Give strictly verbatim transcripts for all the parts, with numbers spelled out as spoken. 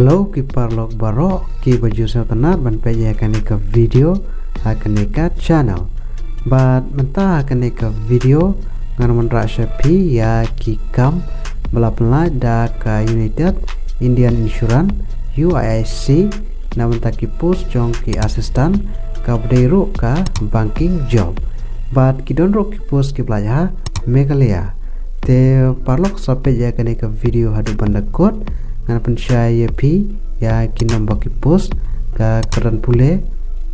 Hello ki paralok baroh ki ba ju sngewtynnat ban peit ïa kane ka video ha kane ka channel. Bad mynta ha kane ka video ngan wanrah sha phi ïa ki kam ba la pynlait da ka United Indian Insurance, U I I C, na bynta ki post jong ki assistant, kaba dei ruh ka banking job. Bad ki don ruh ki post kiba lait ha Meghalaya. Te paralok sa peit ïa kane ka video haduh ban da kut, ngan pynshai ïa phi ïa ki number ki post, ka kyrdan pule,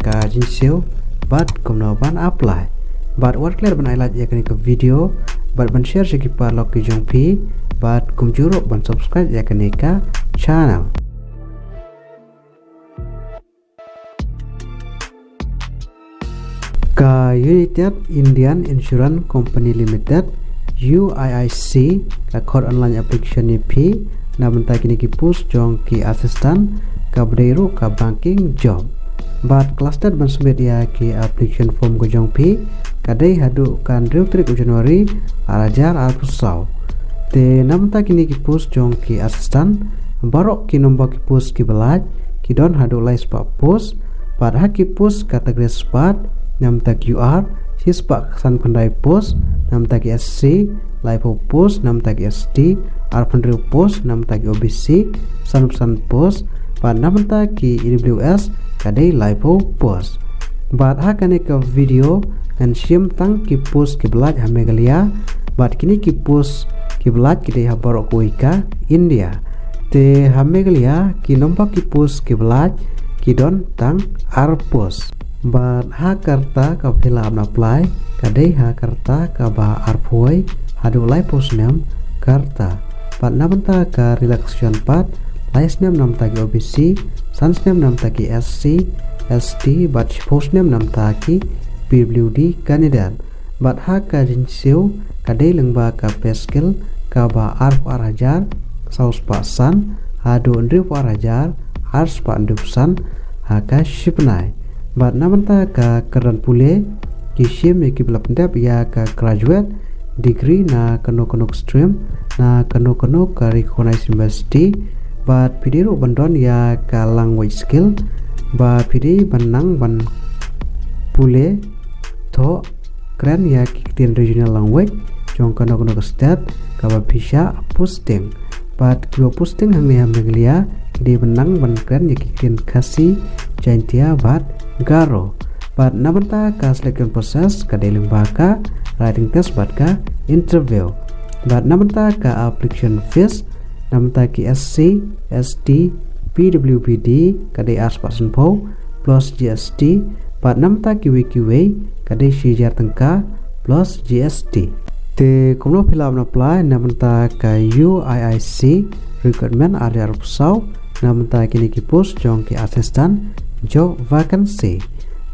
ka jingsiew, bad kumno ban apply. Bad wat klet ban ai like ïa kane ka video, bad ban share sha ki paralok ki jong phi, bad kumjuh ruh ban subscribe ïa kane ka channel. Ka United Indian Insurance Company Limited, U I I C, ka khot online application ïa phi na bynta kine ki post jong ki assistant, kaba dei ruh ka banking job. Bad ka last date ban submit ïa ki application form ka jong phi ka dei haduh ka hynriew tarik u January ar hajar arphew saw. Te na bynta kine ki post jong ki assistant, baroh ki number ki post kiba lait ki don haduh lai spah post. Bad ha ki post category spah, na bynta ki U R, shi spah san phew khyndai post, na bynta ki S C, laiphew post, na bynta ki S T, arphew hynriew post, na bynta ki O B C, sanphew san post, bad na bynta ki E W S ka dei laiphew post. Bad ha kane ka video ngan shim tang ki post kiba lait ha Meghalaya, bad kine ki post kiba lait ki dei ha baroh kawei ka India. Te ha Meghalaya ki number ki post kiba lait ki don tang ar post. Bad ha ka rta kaba phi lah ban apply ka dei ha ka rta kaba arphew wei haduh laiphew snem ka rta. Bad na bynta ka relaxation pat, lai snem na bynta ki O B C, san snem na bynta ki S C, S T, bad shiphew snem na bynta ki P W D candidate. Bad ha ka jingsiew ka dei lyngba ka pay scale kaba arphew ar hajar saw spah san haduh hynriewphew ar hajar ar spah hynriewphew san ha ka shiphew bnai. Bad na bynta ka kyrdan pule ki shim ïa kiba la pyndep ïa ka graduate degree na kano kano ka stream, na kano kano ka recognized university. Bad phi dei ruh ban don ïa ka language skill, ba phi dei ban nang ban pule, thoh, kren ïa ki ktien regional language jong kano kano ka state kaba phi shah posting. Bad kiba posting hangne ha Meghalaya ki dei ban nang ban kren ïa ki ktien Khasi, Jaintia bad Garo. Bad na bynta ka selection process ka dei lyngba ka writing test bad ka interview. Bad na bynta ka application fees, na bynta ki S C, S T, P W B D ka dei ar spah sanphew plus G S T, bad na bynta kiwei kiwei ka dei shi hajar tyngka plus G S T. Te kumno phi lah ban apply na bynta ka U I I C recruitment ar hajar arphew saw, na bynta kine ki post jong ki assistant job vacancy.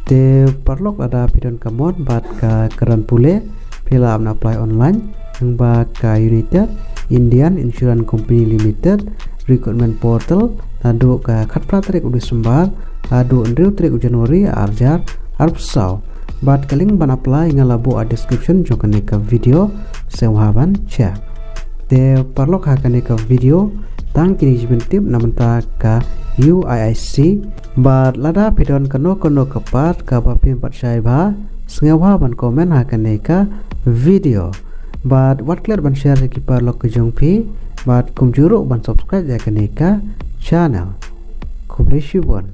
Te paralok, lada phi don ka mon bad ka kyrdan pule, phi lah ban apply online lyngba ka United Indian Insurance Company Limited recruitment portal naduh ka khatphra tarik u December haduh hynriew tarik u January ar hajar arphew saw. Bad ka link ban apply nga la buh ha description jong kane ka video, sngewbha ban check. Te paralok, ha kane ka video tang kine ki jingpyntip na bynta ka U I I C. Bad lada phi don kano kano ka part kaba phim pat shai bha, sngewbha ban comment ha kane ka video. Bad wat klet ban share ïa ki paralok ki jong phi, bad kumjuh ruh ban subscribe ïa kane ka channel. Khublei shibun.